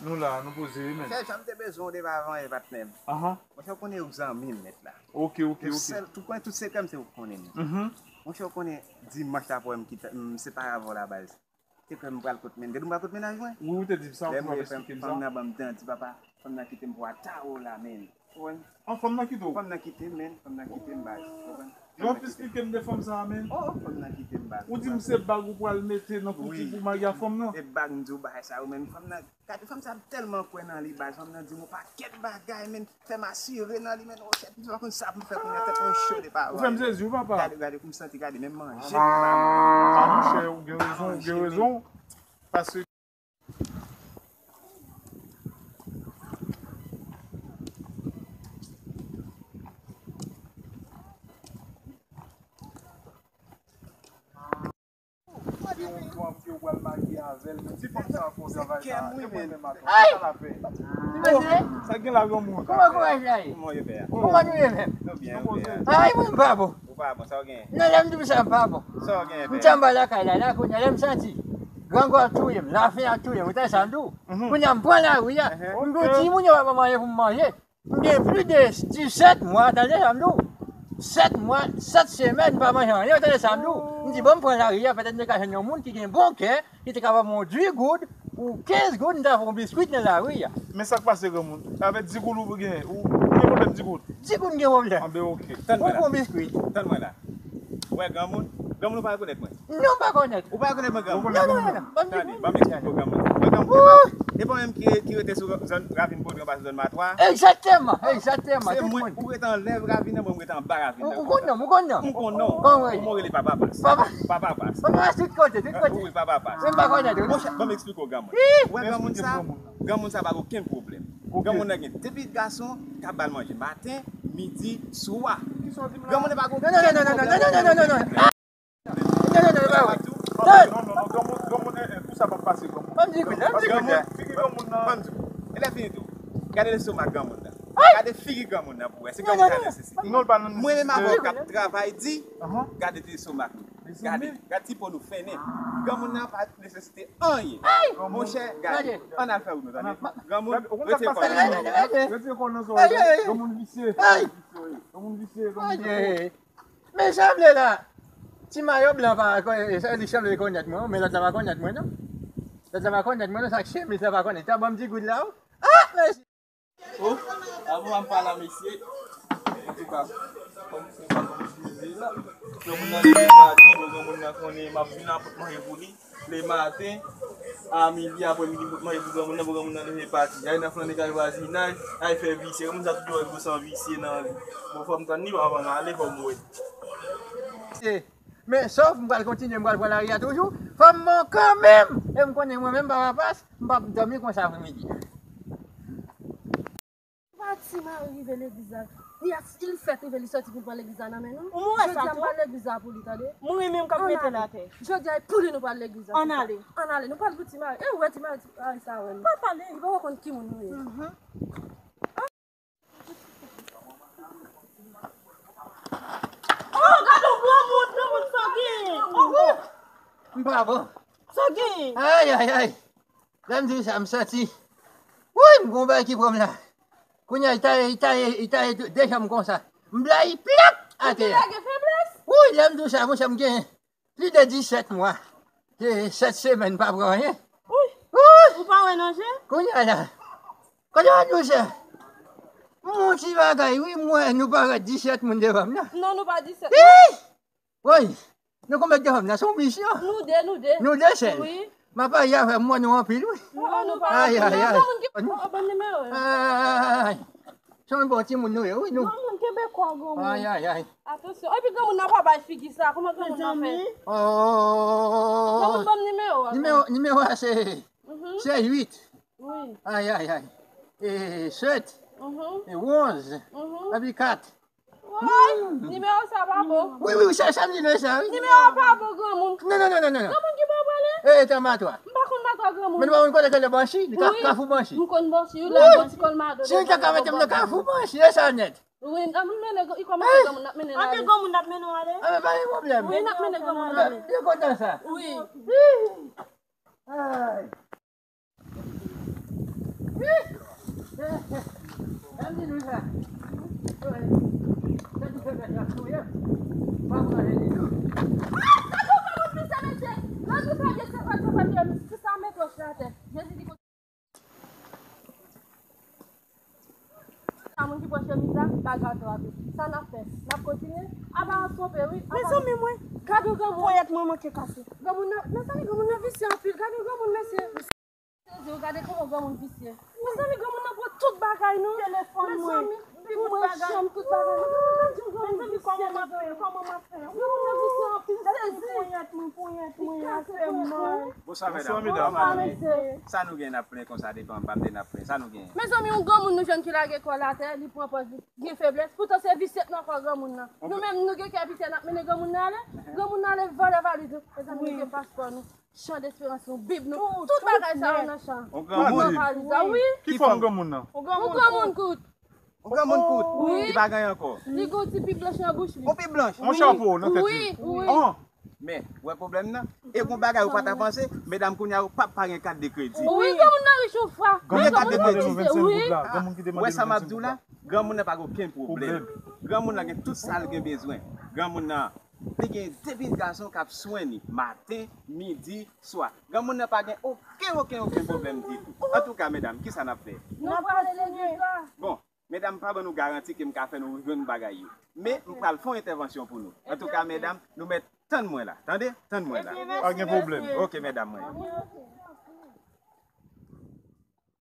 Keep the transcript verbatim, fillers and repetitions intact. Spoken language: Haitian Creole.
Nou la, nou poze wi, men. Sèl jan m te bezwen w devan avan e patnè m. Ahan. Monchè, ou konnen ou zanmi m nèt la. Ok, ok, ok. Sèl, tout kwen, tout sekrè m se ou k konnen m. Mhm. Monchè, ou konnen dimanch la pou m kite, m separe avè w la baz. Te kwè m pral kot men, te di m pral kot mennaj mwen. Wi, ou te di m sa, ou te ap eksplike m sa. Fanm nan ban m dan, di papa, fanm nan kite m pou ata w la, men. Ou konprann? An, fanm nan kite w? Fanm nan kite m, men, fanm nan kite m, baz. Ou konprann? Ou ap eksplike m de fanm sa a, men. Oh, fanm nan kite m, baz. Ou di m se bag ou pral mete nan kouti pou marye a fanm nan? E bag m di w bagay sa yo, men fanm nan, gade fanm sa tèlman kwè nan li, baz, fanm nan di m yon pakèt bagay, men. Fè m asire nan li, men, oh, tèt, m pa konn sa pou m fè kounye a, tèt mwen cho de pawòl. Ou fè m sezi, wi, papa. Gade, gade, pou m santi, gade, menm manje, m pa manje. Ah, monchè, ou gen rezon, ou gen rezon. Paske Se yon fanm ke w pral marye avè l, men ti fanm sa a fè w travay sa a, e mwen menm atò, sa l ap fè? Sa gen la granmoun? Kòman kouraj la ye? Kòman nou ye menm? Nou byen, nou byen. Ay, mwen m pa bon. Ou pa bon, sa w gen? Non, lè m di w sa, m pa bon. Sa w gen, m te anba lakay la, la, kounye a, lè m santi grangò ap touye m, lafen ap touye m, ou tande sa m di w? Kounye a, m pran lari a. M di w, timoun yo pa ban m anyen pou m manje. M gen plis de disèt mwa, tande sa m di w. Sèt mwa, sèt semèn, m pa manje anyen, tande sa m di w. M di, bon, m pran lari a, petèt m te ka jwenn yon moun ki gen bon kè, ki te ka ban m yon dis goud ou kenz goud, m ta fè yon biskwit nan lari a. Men sa k pase, granmoun? Avèk dis goud ou gen, ou gen pwoblèm dis goud? Dis goud m gen pwoblèm. Anben, ok. Tann mwen la. Ou bon biskwit. Tann mwen la. Ou wè granmoun? Granmoun, ou pa rekonèt mwen? Non, m pa konèt. Ou pa rekonèt mwen, granmoun? Non, non, non, non. Tande, ban m eksplike w, granmoun. Mwen, granmoun, se pa, se pa mwen menm ki, ki rete sou zòn Ravin Bodran, pase zòn Matwa. Egzakteman, egzakteman, tout moun. Se mwen, ou rete anlè ravin nan, mwen, mwen rete anba ravin nan. Ou konn non m, ou konn non m. M konn non w. Kòman w rele? Ou rele Papa Pas. Papa Pas. Papa Pas, tout kote, tout kote. Wi, Papa Pas. Mwen pa konèt ou non. Monchè, ban m eksplike w, granmoun. Ou wè granmoun sa? Granmoun sa pa gen okenn pwoblèm. Granmoun nan gen de pitit gason k ap ba l manje maten, midi, swa. Granmoun nan pa gen okenn pwoblèm. Non, non, non, non, non, non, non, non, non. Non, non, non, non, non, non. Granmoun, granmoun, eh, eh, pou sa p ap pase, granmoun. Ban m di kounye a, ban m di kounye a. Figi granmoun nan. Ban m di w. E lè fini tou. Gade lestomak granmoun nan. Gade figi granmoun nan pou wè. Se granmoun nan nesesite. Non, l pa nan nesesite. Mwen menm avè w k ap travay di, gade ti lestomak nou. Gade, gade ti po nou fennen. Granmoun nan pa nesesite anyen. Monchè, gade. Ann al fè wout nou, tande. Granmoun, retire kò w nan zòrèy. Retire kò w nan zòrèy. Granmoun visye. Granmoun visye, granmoun visye. Men sa m vle la. Ti mayo blan pa, li sanble konèt mwen, men lòt la pa konèt mwen non. Lòt la pa konèt mwen non, sa k chemiz la pa konèt. Ta ban m ti goud la, wi. Ah, mèsi. Oh, avan m pale a mesye. Antouka, kòm se pa kòm si la. Granmoun nan leve pati, bon, granmoun nan konnen m ap vin la pot manje pou li. Lematen, a midi, aprè midi, m pot manje pou granmoun nan, pou granmoun nan leve pati. Ay nan flannen kay vwazinaj, ay fè visye. Granmoun sa toujou wè gwo san visye nan li. Bon, fò m tann li, avan m ale, fò m wè. Men, sòf, m pral kontinye, m pral pran lari a toujou. Fò m bon kanmenm. E m konnen mwen menm, Papa Pas, m p ap dòmi konsa aprè midi. Pati Mari rive legliz la. Li a, li fèk rive, li sòti pou l pran legliz la nan men nou. Ou wè sa tou? Jodi a m pral legliz la pou li, tande. Mouri menm k ap mete l atè. Jodi a e pou li nou pral legliz la. Ann ale. Ann ale, nou pral pou Ti Mari. E ou wè Ti Mari, Ti Mari sa wè nou. Pa pale. Li poko konn ki moun nou ye. Oh, gade yon granmoun, granmoun sa w gen. Oh, m pa bon. Sa w gen? Ay, ay, ay. Lè m di w sa, m santi. Woy, m gon bagay ki pran m la. Kounye a, li taye, li taye, li taye de janm konsa. M blayi plak atè a. Ou te lage feblès? Woy, lè m di w sa, monchè, m gen plis de disèt mwa. Se sèt semèn, pa pran anyen. Woy. Ou pa wè nan je? Kounye a la. Kote w di w sa? M wè yon ti bagay, wi, m wè nou parèt disèt moun devan m la. Non, nou pa disèt. Ih! Woy! Nou konbyen devan m nan? Se yon misyon. Nou de, nou de. Nou de sèl? Wi. M ap pale avè m, m wè nou anpil, wi. Non, nou pa anpil. Ay, ay, ay. Ban m nimewo. Ay, ay, ay, ay. Se yon bon timoun nou ye, wi, nou. Granmoun, kenbe kò w, granmoun. Ay, ay, ay. Atansyon. Epi granmoun nan pa bay figi sa. Kòman granmoun nan fè? Oh. Granmoun, ban m nimewo a. Nimewo, nimewo a se, se uit. Wi. Ay, ay, ay. E sèt. E onz. Epi kat. Woy, nimewo sa pa bon. Wi, wi, sa, sa m di nou sa, wi. Nimewo a pa bon, granmoun. Non, non, non, non, non. Granmoun ki pa w pale? E, e, tan Matwa. M pa konn Matwa, granmoun. Men nou pa konn kote k rele Banchi, li ka, Kafou Banchi. M konn Banchi, wi, la, Banchi Kòlmado. Si nou ta ka mete m nan Kafou Banchi, e sa nèt. Wi, granmoun mennen, li kòmanse granmoun, n ap mennen l ale. Anben granmoun n ap mennen w ale. Wi, n ap mennen granmoun ale. Byen kontan sa. Wi. Ay. Di nou sa. Wi. Sa di fè mèt la touye. Pa pran lè li tou. Ah, sa tou fè moun pise, mesye. Lè nou fè de senkant, senkant, si sa met wòch la atè. Jezi di Sa moun ki pran chemiz la, bagay twò anpil. Sa n ap fè? N ap kontinye? Apa an twonpe, wi. Mezanmi, mwen. Gade yon granmoun. Ponyèt mwen manke kase. Granmoun nan, mezanmi, granmoun nan visye anpil. Gade yon granmoun, mesye. Sezi, w gade kòman granmoun visye. Mezanmi, granmoun nan pran tout bagay nou. Telefòn mwen. Mezanmi, tout bagay. Tout bagay. Mezanmi, kòman m ap fè? Kòman m ap fè? Granmoun nan visye anpil. Sezi. Ponyèt mwen, ponyèt mwen, la fè mal. Bonswa, medam. Bonswa, medam. Bonswa, mesye. Sa nou gen n ap plen konsa depi anba m te n ap plen? Sa nou gen? Mezanmi, yon granmoun nou jwenn ki lage kò l atè, li pran pòz li gen feblès. Poutan se visye k nan kò granmoun nan. Nou menm, nou gen kè piti, n ap mennen granmoun nan ale. Granmoun nan ale vòlè valiz nou. Mezanmi, nou gen paspò nou, chan desperans nou, bib nou. Tout bagay sa yo nan chan. Yon granmoun. Nan valiz la, wi. Ki fòm granmoun nan? Yon granmoun kout. Yon granmoun kout. Wi. Li pa gen ankò. Li gen yon ti pip blanch nan bouch li. Yon pip blanch. Yon chapo nan tèt li. Wi, wi. Men, ou wè pwoblèm nan? E gon bagay ou pa t avanse, medam, kounye a ou p ap pa gen kat de kredi. Wi, granmoun nan rich yon fwa. Granmoun ki te mande nou vennsenk goud la. Granmoun ki te mande nou vennsenk goud la. Ou wè sa m ap di w la? Granmoun nan pa gen okenn pwoblèm. Pwoblèm. Granmoun nan gen tout sa l gen bezwen. Granmoun nan, li gen de pitit gason k ap swen li maten, midi, swa. Granmoun nan pa gen okenn, okenn, okenn pwoblèm ditou. Antouka, medam, kisa n ap fè? Nou prale legliz la. Bon, medam, pa ban nou garanti ke m ka fè nou jwenn bagay yo. Men, m pral fè yon entèvansyon pou nou. Antouka, medam, nou mèt tann mwen la. Tande? Tann mwen la. Pa gen pwoblèm. Ok, medam mwen.